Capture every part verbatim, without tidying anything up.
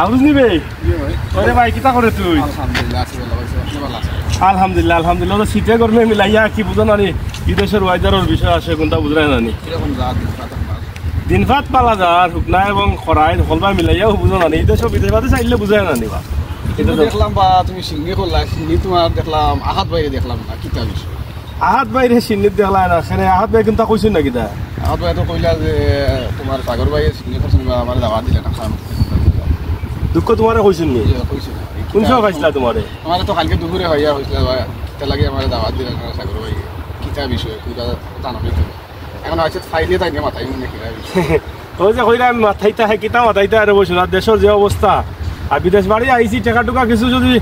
আফরুজ নি বে? জি ভাই। ওরে ভাই, কিতা করে তুই? আলহামদুলিল্লাহ, আছি ভালা ভাই, আপনি ভালা আছেন? আলহামদুলিল্লাহ, আলহামদুলিল্লাহ। তো শীতে গরমে মিলাইয়া কি বুঝো না নি? বিদেশর weather-র বিষয় আছে, কোনটা বুঝরায় না নি? কিরকম যা দিন কাটান না? দিন ভাত পালা যার, হুকনা এবং খরাই, হকলবায় মিলাইয়াও বুঝো না নি? এই দেশো বিদেশ বাদে চাইলে বুঝায় না নি বা? এটা কিন্তু তো দেখলাম বা তুমি সিন্নি করলা, সিন্নি তোমার দেখলাম, আহাত বাইরে দেখলাম না, কিতা বিষয়? আহাত বাইরে সিন্নিত দেখলা না, সেনে আহাত ভাই কিন্তু কইছইন না কিতা? আহাত ভাই তো কইলা যে তোমার সাগর ভাই সিন্নি করছইন বা আমার দাওয়াত দিলা না, কারণ দুঃখ তোমারে কইছইন নি? ইয়ে, কইছইন না। কোন সময় পাইছিলা তোমারে? তোমারে তো কালকে দুপুরে হইয়া কইছিলা বা, কিতা লাগি আমারে দাওয়াত দিলা না সাগর ভাই? কিতা বিষয়? কিতা কথা না কইতে? এখন হয়তো ফাইলে তাই নিয়ে মাথায় মনে কিনা বিষয়। ওই যে কইরা আমি মাথাইতা, হ্যাঁ, কিতা মাথাইতা আরে বসে না, দেশর যে অবস্থা। আর বিদেশ বাড়ি আইছি, টেকা টুকা কিছু যদি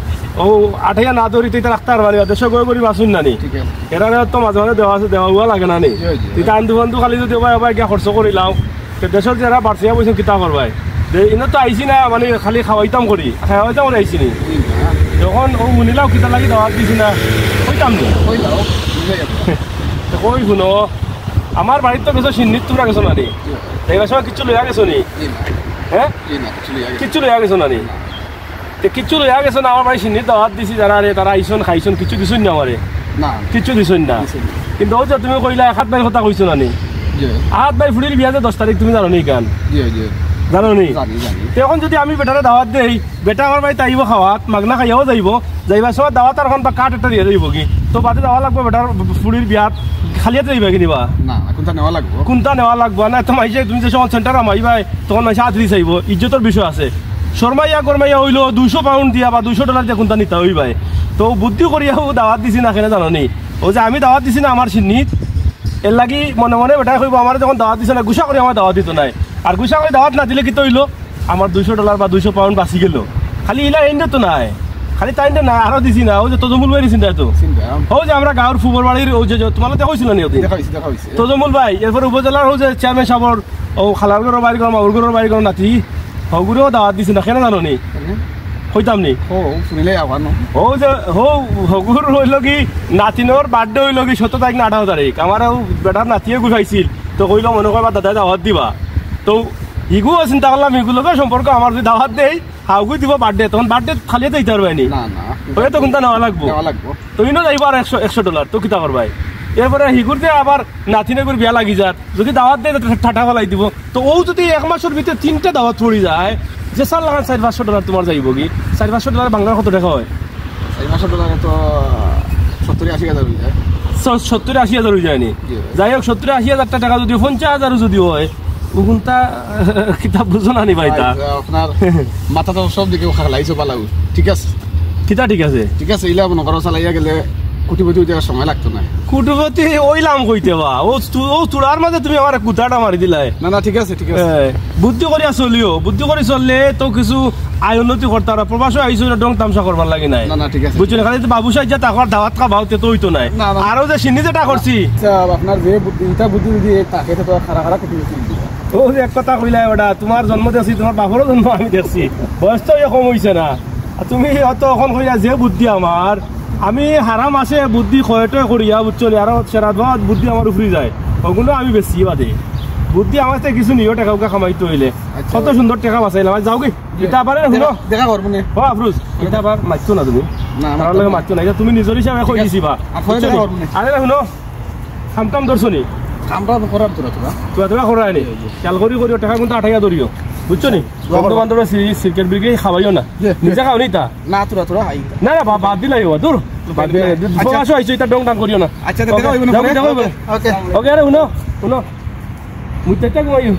ও আঠাইয়া না ধরি, তুই তা রাখতে পারবা না। দেশো গই গরিব আছইন না নি? ঠিক আছে। এরা তো মাঝে মাঝে দেওয়া আছে, দেওয়া উয়া লাগে না নি? জি, জি। তুই তা আন্দু ফান্দু খালি যদি ওবায় ওবায় গিয়া খরচ করি লাও, তে দেশর যারা বাড়ছিয়া বইছইন কিতা করবায়? যে ইনো তো আইছি না, মানে খালি খাওয়াইতাম করি, খাওয়াইতাম করি আইছি নি? জি, না। যখন ও হুনিলাও কিতা লাগি দাওয়াত দিছি না, কইতাম নি? কইলাও, বুঝে গেছে। তো কই হুনো, আমার বাড়িত তো গেছো সিন্নিত, তোমরা গেছো না নি? জি। যাইবার সময় কিচ্ছু লইয়া গেছো নি? জি না। হ্যাঁ? জি না, কিচ্ছু লইয়া গেছি। কিচ্ছু লইয়া গেছো না নি? না। তে কিচ্ছু লইয়া গেছো না, আমার বাড়ি সিন্নিত দাওয়াত দিছি, যারা রে, তারা আইছইন, খাইছইন, কিচ্ছু দিছইন না আমারে? না। কিচ্ছু দিছইন না? দিছইন না। কিন্তু ওই যে তুমি কইলা, আহাত ভাইর কথা কইছো না নি? জি। আহাত ভাইর ফুড়ির বিয়া যে দশ তারিখ, তুমি জানো নি ইখান? জি, জি। জানো নি? জানি, জানি। তে এখন যদি আমি বেটারে দাওয়াত দেই, বেটা আমার বাড়িত আইবো খাওয়াত, মাগনা খাইয়াও যাইবো, যাইবার সময় দাওয়াত আর খান বা কার্ড একটা দিয়া যাইবো কি? তো বাদে যাওয়া লাগবো বেটার ফুড়ির বিয়াত, খালি আতে যাইবা কি নিবা? না, না, কোনটা নেওয়া লাগবো? কোনটা নেওয়া লাগবো? না, তো মাইনষে তুমি যে সময় সেন্টার হামাইবায়, তখন মাইনষে আত দি চাইবো, ইজ্জতর বিষয় আছে। শরমাইয়া গরমাইয়া অইলো দুইশো পাউন্ড দিয়া বা দুইশো ডলার দিয়া কোনটা নিতা অইবায়। তো বুদ্ধি করিয়া ও দাওয়াত দিছি না, কেনে জানো নি? ও যে আমি দাওয়াত দিছি না আমার সিন্নিত, এর লাগি মনে মনে বেটায় কইবো, আমারে যখন দাওয়াত দিছে না, গুসা করি আমারে দাওয়াত দিতো নায়। আর গুসা করি দাওয়াত না দিলে কিতা অইলো? আমার দুইশো ডলার বা দুইশো পাউন্ড বাঁচি গেলো। খালি ইলা এন্ডে তো নায়, খালি তাইন্ডে নায়, আরো দিছি না, ওই যে তজমুল ভাইরে চিন্তা তো। চিন্তা। ওই যে আমরা গাঁওর ফুবর বাড়ির, ওই যে, যে তোমার লগে দেখা অইছিল নি ওদিন? দেখা অইছে, দেখা অইছে। তজমুল ভাই, এরপরে উপজেলার ওই যে চেয়ারম্যান সাবর, ও খালার ঘরর বাড়ির ঘর, মামুর ঘরর বাড়ির ঘর নাতি, হগুরেও দাওয়াত দিছি না, কেনে জানো নি? কেনে? কইতাম নি? ও, শুনিলে আবার না। ও যে, হো, হগুর অইলো কি, নাতিনর birthday অইলো কি সতেরো তারিখ না আঠারো তারিখ। আমার ও বেটার নাতিয়ে গুছাইছিল, তো কইলো মনে কয় বা দাদায় দাওয়াত দিবা। তো ইগুও চিন্তা করলাম, ইগুর লগে সম্পর্ক আমার যদি দাওয়াত দেই, হাউগু দিব birthday, তখন birthday খালি দিতে পারবে নি। না, না। ওই তো কোনটা নেওয়া লাগবো। নেওয়া লাগবো। তো ইনো যাইবো আর একশো, একশো ডলার, তো কিতা করবায়? এরপরে হিগুর যে আবার নাতিনগুর বিয়া লাগি যার, যদি দাওয়াত দেয়, তো ঠাটা ফালাই দিব। তো ও যদি এক মাসর ভিতরে তিনটা দাওয়াত পড়ি যায়, যে সার লাগান চাইর পাঁচশো ডলার তোমার যাইবো কি? চাইর পাঁচশো ডলার বাংলার কত টেকা হয়? চাইর পাঁচশো ডলারে তো সত্তর আশি হাজার অই যায়। স-, সত্তর আশি হাজার অই যায়নি? জি ভাই। যাই হোক, সত্তর আশি হাজার টেকা যদি পঞ্চাশ হাজারও যদি হয়, ওগুনটা কিতা বুঝো না নি ভাই, তা? ভাই, আপনার মাথা তো সব দিকে খালাইছো পালাউ, ঠিক আছে? কিতা ঠিক আছে? ঠিক আছে, ইলা মনে করো চালাইয়া গেলে কোটিপতি অইতে আর সময় লাগতো না। কোটিপতি অইলাম কইতে বা, ও তু-, ও তুড়ার মাঝে তুমি আমার কুতাটা মারি দিলায়। না, না, ঠিক আছে, ঠিক আছে। এ, বুদ্ধি করিয়া চলিও, বুদ্ধি করি চললে তো কিছু আয় উন্নতি করতে পারো। প্রবাসে আইছো, এটা ঢং তামশা করবার লাগি নায়। না, না, ঠিক আছে। বুঝছো নি? খালি তো বাবু সাইজা তাকবার দাওয়াত খাবাও, তে তো অইতো নায়। না, না। আরো যে সিন্নি যেটা করছি। আচ্ছা, আপনার যে বুদ্ধি, এটা বুদ্ধি যদি থাকে, তো খারা খারা কোটিপতি অইবো। ও যে এক কথা কইলায় ওটা, তোমার জন্ম দেখছি, তোমার বাপরও জন্ম আমি দেখছি। বয়স তো ইয়ে কম অইছে না। আর তুমি অত অখন কইলা যে বুদ্ধি আমার, আমি হারাম আছে বুদ্ধি কয়টয় করিয়া, বুঝছো নি? আরো সেরা দোয়া বুদ্ধি আমার উপরে যায়। ওগুলো আমি বেশি বাদে। বুদ্ধি আমার থেকে কিছু নিও, টেকা উকা কামাইতে অইলে। আচ্ছা। কত সুন্দর টেকা বাঁচাইলাম। আর যাও কি? জি। এটা আবার দেখা, হুনো। দেখা করবো নে। ও আফরুজ, এটা আবার মারছো না তুমি। না, আমার তার লগে তো মারছো না। এটা তুমি নিজর হিসাবে ঠিক কই আছে। দিছি বা। আর পরে বুঝছো দেখা নি? করবো নে। আরে হুনো, কাম কাম ধরছো নি? কামটা তো করার তোরা, তোরা। তোরা, তোরা করো আইনি। জি, জি। খেয়াল করি করিও, টেকা কিন্তু আঠাইয়া ধরিও। বুঝছো নি? বন্ধু বান্ধব সি-, সিগারেট বিড়ি খাওয়াইও না। জি। নিজে খাও নি তা? না, তোরা, তোরা, আই। না, না, বা-, বাদ দিলাই হইব, দূর। বাদ দিলাই। আচ্ছা। প্রবাসও আইছো, এটা ডং ডাং করিও না। আচ্ছা, আচ্ছা, ওকে, দেখা হইব না যাও, পরে। দেখা হইব। ওকে। ওকে, আরে হুনো, হুনো। মুই তো এটা ঘুমাইও।